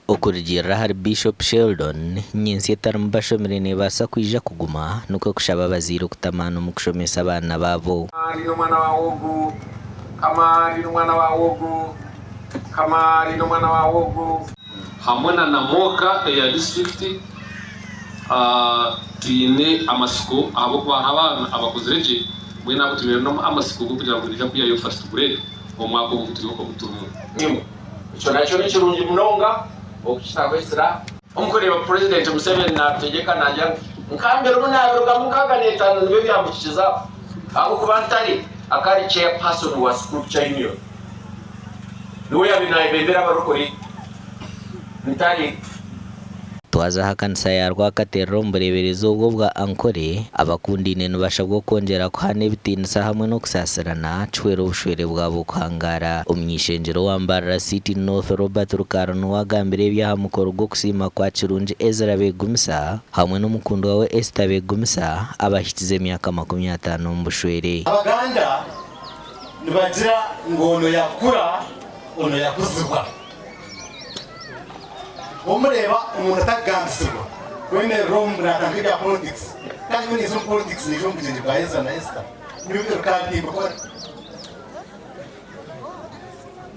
Okurugiirira ahari Bishop Sheldon, nyentsya etarimu bashomire neebaasa kwija kuguma, nikwo kushaba abazaire okutamaana omu kushomesa abaana baabo. Kamaari n'omwana wa Ogu, Kamaari n'omwana wa Ogu, Kamaari n'omwana wa Ogu. Hamwe na Namwoka eya disiturikiti, twine amatsiko ahabw'okuba hariho abaana abakuzire gye mbwenu abo twine amatsiko g'okugira ngu nibaija kwihayo first grade omu mwaka ogu turimu. Ekyo nakyo ni kirungi munonga okukitaho esira. Omu kureeba Purezidenti Museveni natutegyeka naagira ngu nkambere obu naabirugamu 65 nibyo byamuhikize aho ahabw'okuba Ntare akaba ari Chairperson wa Scripture Union niwe yaabaire nayebembera abarokore Ntare. Twaza aha kanisa ya Rwakaterera omu bureeberezi obwo obwa Ankole, abakundaine nibashabwa okwongyera kuhaana ebitiinisa hamwe n'okusaasirana kihwera obushwere bwabo kuhangaara. Omuny'ishengyero wa Mbarara City North, Robert Rukaaro niwe agambire ebi aha mukoro gw'okusiima kwa Kirungi Ezra Begumisa hamwe n'omukundwa we Esther Begumisa abahikize emyaka 50 omu bushwere. Abaganda nibagira ngu ono yakura ono yakuzibwa. Omureeba omuntu atakugambisibwa kwemerera omu natandika ebya politics kandi nyowe ninza omu politics naija omu bugyenyi bwa Ezra na Esther nibyo bikantimba kuba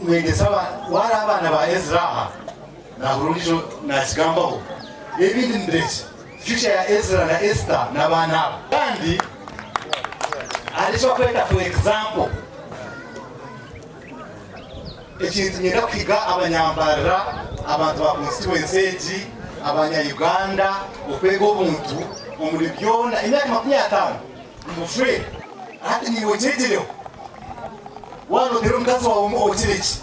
mwegyesa wari abaana ba Ezra aha nahurira ondiijo nakigambaho ebindi nibirekye future ya Ezra na Esther n'abaana aba kandi hariho eki barikweta for example. Ekintu niinyenda kuhiga abanyambarira, abantu ba constituency egi, abanya Uganda okwega obuntu omuri byona. Emyaka 50 omu bushwere hati niiwe ogyegyereho. Waaba noteera omukazi waawe ogire ki?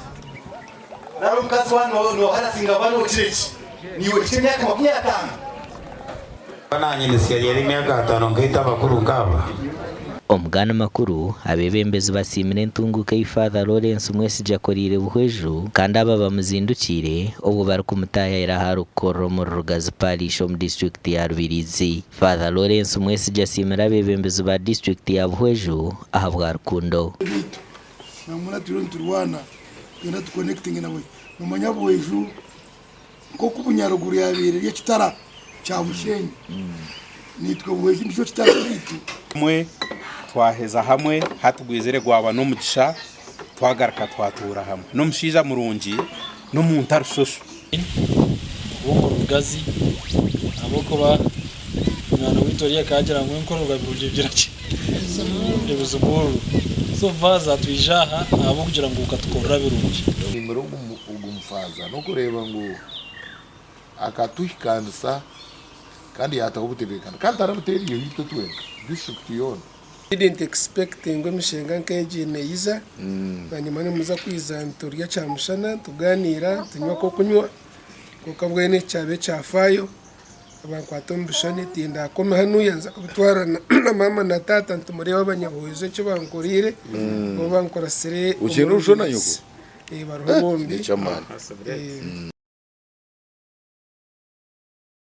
Nari omukazi waaba noharasinga abaana ogire ki? Niiwe ohikye emyaka 50. Naanye nitsigariire emyaka ataano nkaita abakuru nk'aba. Omu gandi makuru, abeebembezi basiimire entunguuka ei Father Lawrence Mwesigye akoreire Buhweju kandi aba bamuzindukiire obwo barikumutaayayira ahu arikukorera omuri Rugazi Parish omu disiturikiti ya Rubirizi. Father Lawrence Mwesigye asiimire abeebembezi ba disiturikiti ya Buhweju ahabwa rukundo. Beitu nambwenu turiyo niturwana twena tukonekitinge na Buhweju. Nomanya Buhweju Nk'oku Bunyaruguru yaabaire eri ekitara kya Bushenyi, naitwe Buhwezi nikyo kitara kyaitu. Hamwe twaheza hamwe hati gwizire gwaba n'omugisha twagaruka twatuura hamwe. N'omushaija murungi n'omuntu arishosho. Ow'omu Rugazi ahabw'okuba munywani waitu oriya akaba agira ngu enkorerwa birungi ebigira ki? Ebizimuururwa. So faaza twija aha ahabw'okugira ngu okatukorera birungi. Nsiimire ogu mufaaza n'okureeba ngu akatuhikaanisa kandi yaataho obutebeekani kandi tarabuteeriireho itwe twenka, disiturikiti yoona. Didn't expect ngu emishenga nk'egi neyiza, bwanyima nimuza kwiza niturya kyamushana, nituganiira, nitunywa ak'okunywa, kwonka mbwenu eki kyaba ekyafaayo. Bankwata omu bishushani tindakoma hanuya nza kubitwara na maama na taata nti mureebe abanyabuhwezi eki bankoreire bo bankurasire Okiine orushusho na nyoko? Bariho bombi. N'eky'amaani.